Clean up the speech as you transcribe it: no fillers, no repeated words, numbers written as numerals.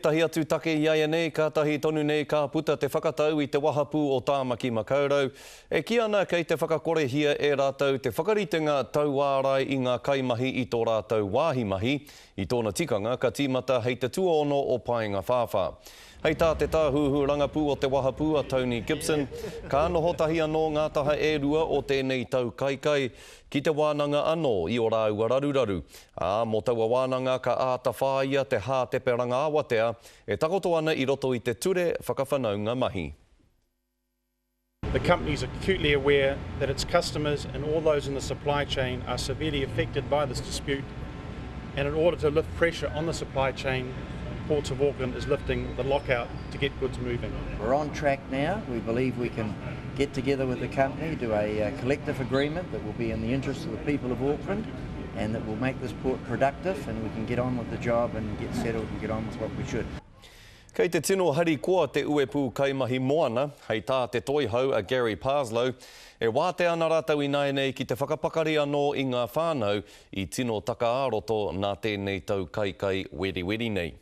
Tētahi atu take iaianei, kātahi tonu nei ka puta te whakatau i te wahapū o Tāmaki Makaurau, e kī ana kei te whakakorehia e rātou te whakaritenga tauārai i ngā kaimahi i tō rātou wāhi mahi, i tōna tikanga ka tīmata hei te tuaono o Paengawhāwhā. Hei tā te tāhuhu rangapū o te wahapū a Tony Gibson, ka noho tahi anō ngā taha e rua o tēnei tau kaikai ki te wānanga anō i ō rāua raruraru, ā, mō taua wānanga ka āta whāia te hātepe rangaawatea e takoto ana i roto i te Ture Whakawhanaunga Mahi. The company is acutely aware that its customers and all those in the supply chain are severely affected by this dispute and in order to lift pressure on the supply chain, Ports of Auckland is lifting the lockout to get goods moving. We're on track now. We believe we can get together with the company, do a uh, collective agreement that will be in the interest of the people of Auckland and that will make this port productive and we can get on with the job and get settled and get on with what we should. Kei te tino harikoa te uepū kaimahi moana, hei tā te toihau a Gary Parslow, e wātea ana rātou ināianei ki te whakapakari anō i ngā whānau i tino taka-ā-roto nā tēnei tau kaikai weriweri nei.